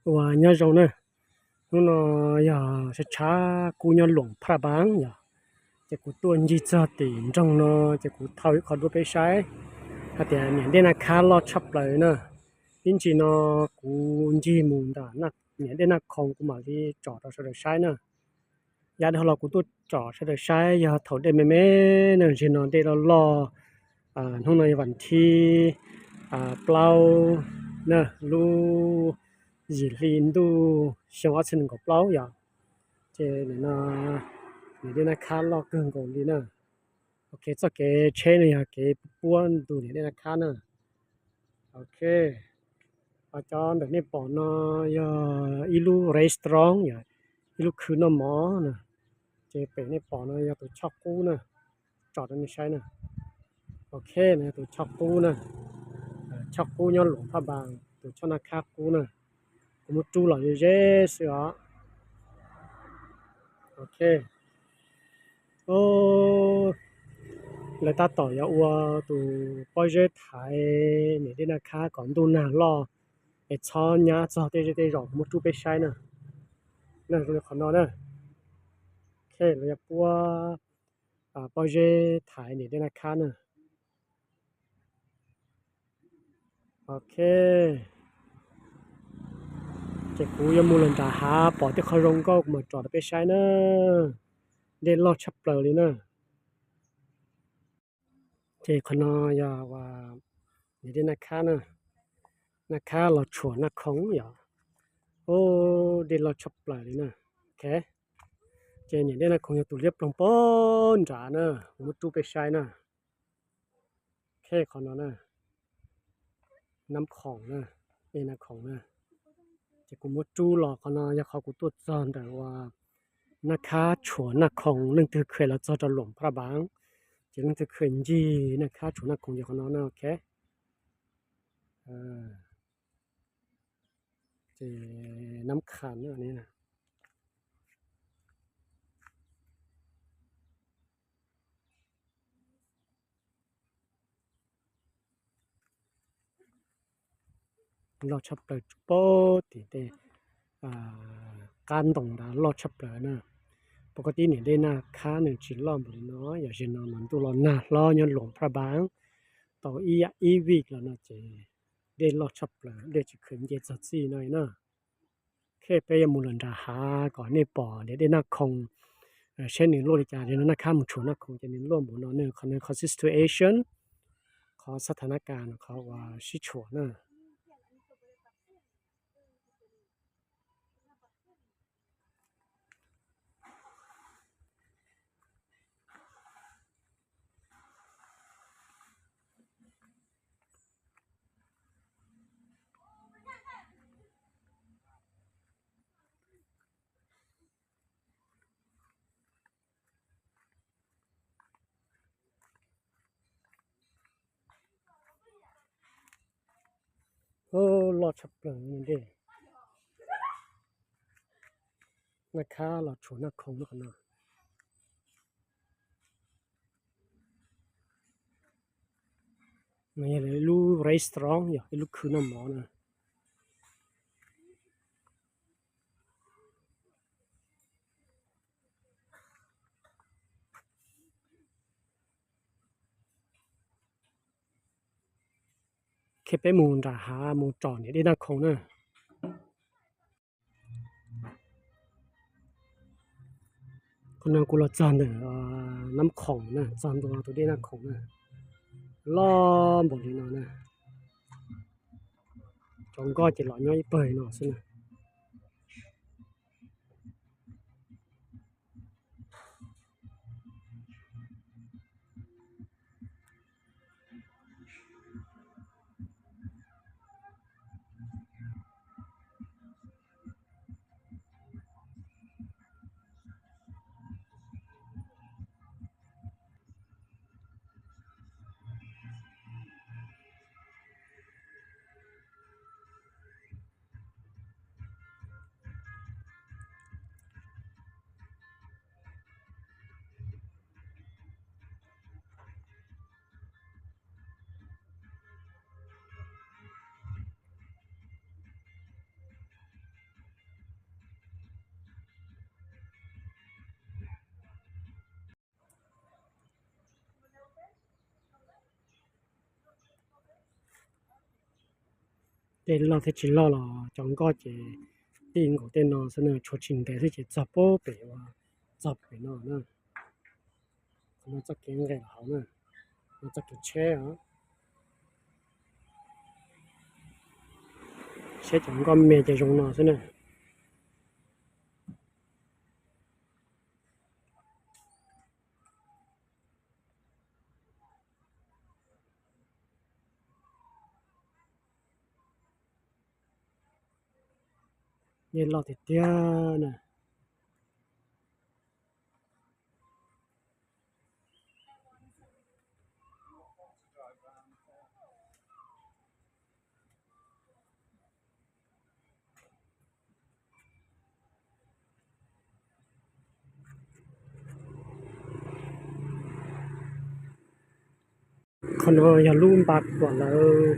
Ua nyob zoo na, hnub no yog tshav tshav kub nyob Luam Phaj Npav yom, ces kuv tuaj ncig txog tim nroog no, ces kuv thau ib qho duab peb saib hais tias niam dej Naj Khab loj tshaj plaws na. Ib ntsis no kuv ncig mus ntawm niam dej Naj Khoom kuv mam li tsom rau sawv daws saib na. Yav dhau los kuv tuaj tsom sawv daws saib yog thaum dej me me na, zaum no dej loj loj. Hnub no yog vas thib plaub na, lub yim hli ntuj xyoo ob txhiab nees nkaum plaub yom. Ces nim no niam dej Naj Khab loj kawg nkaus li na. Ok, txoj kev tsheb no yog kev puab ntu niam dej Naj Khab na. Ok, cov ntawm nej pom no yog ib lub restaurant yom, ib lub khw noj mov na. Ces pem nej pom no yog tus choj qub na, tsom rau nej saib na. Ok, no yog tus choj qub na, choj qub nyob Luam Phaj Npav, tus choj Naj Khab qub na. Kuv muab rub los ze ze xwb os. Ok. Lawv tab tom yuav ua tus pob zeb thaiv niam dej Naj Khab kom ntuj nag loj es txhob nyab txog tej zej tej zos, kuv muab rub peb saib na. Qhov no na, lawv yuav puab pob zeb thaiv niam dej Naj Khab na. Ok, ces kuv yuav mus lawm nram hav, pom tej qhov zoo nkauj kuv mam tsom rau peb saib na. Dej loj tshaj plaws li na. Ces qhov no yog niam dej Naj Khab na, Naj Khab los tshuam Naj Khoom yom. Dej loj tshaj plaws li na. Ok, ces niam dej Naj Khoom yog tus liab ploog pem nrad na, kuv muab rub peb saib na. Ok, qhov no na, Naj Khoom na, dej Naj Khoom na. Ces kuv muab rub los, qhov no yog qhov kuv tuaj txog ntawm uas Naj Khab tshuam Naj Khoom, leej twg kheev los txog rau Luam Phaj Npav, ces leej twg kheev ncig Naj Khab tshuam Naj Khoom ces qhov no na. Ok, ces Naj Khoom na. Loj tshaj plaws tsuas paub tim tej qab ntoo nrad loj tshaj plaws na. Pom ko tib niam dej Naj Khab nws tsis loj npaum li no, yog zaum no mas ntuj los nag hlob nyob Luam Phaj Npav tau ib yam ib vij los no ces dej loj tshaj plaws, dej tsis kheev nce txog txij no na. Ok, peb yuav mus lawm nram hav kom nej pom niam dej Naj Khoom, seb nws luaj li cas. Zaum no Naj Khab mus tshuam Naj Khoom ces nws luaj npaum no na. Qhov no qhov situation, qhov xab tha na kas no, qhov uas sib tshuam na. Loj tshaj plaws dej. Naj Khab los tshuam Naj Khoom no. No yog ib lub restaurant, yog ib lub khw noj mov na. Ok, peb mus nram hav mus tsom niam dej Naj Khoom na. Qhov no kuv los txog ntawm Naj Khoom na, txog ntua tus dej Naj Khoom na. Loj npaum li no na. Cov nkoj ces los nyob ib pawg no xwb na. Dej loj thiab tsis loj los cov nkoj ces tij nkaus tej no xwb na, tshuav tsis ntev xwb ces txog pem uas txog pem no na. Qhov no txoj kev nqes hauv na, no txoj kev tsheb os. Tsheb cov nkoj me ces zoo no xwb na. Dej loj tiag tiag na. Qhov no yog lub npa kuam lawv,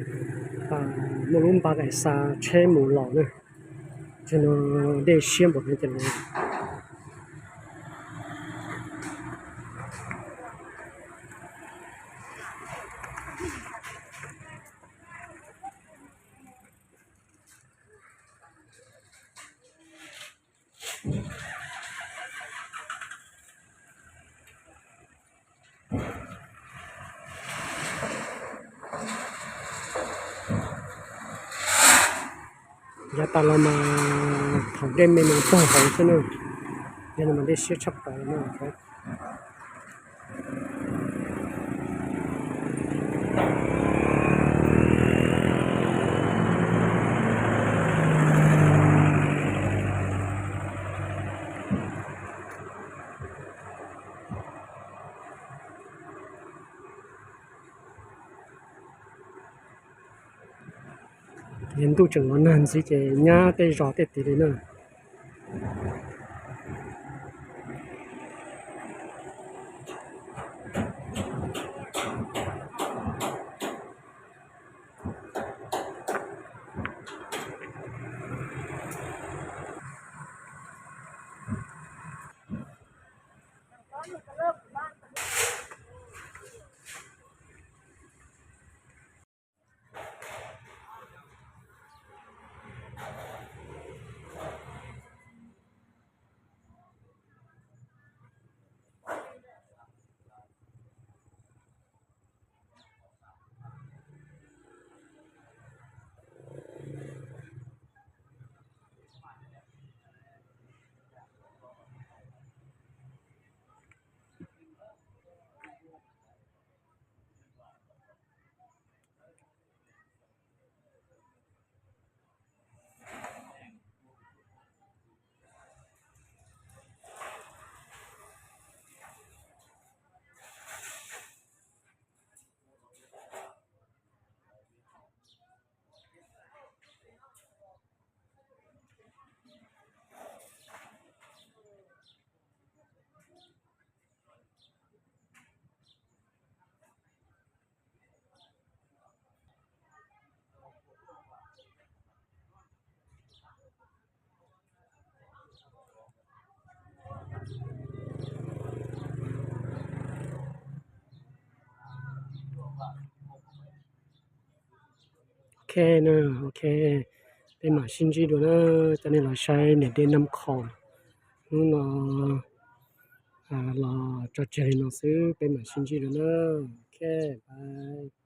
muaj lub npa es xa tsheb mus los na. Ces no dej siab npaum no ces no. Yav tas los mas thaum dej me no pog hauv xwb na, yog no mas dej siab tshaj plaws no. Ntuj tseem los nag ntxiv ces nyab tej zos tej tid li na. Ok na, ok, peb mam sib ntsib dua na, cov nej los saib niam dej Naj Khos, hnub no los tso tseg li no xwb, peb mam sib ntsib dua na, ok, bye.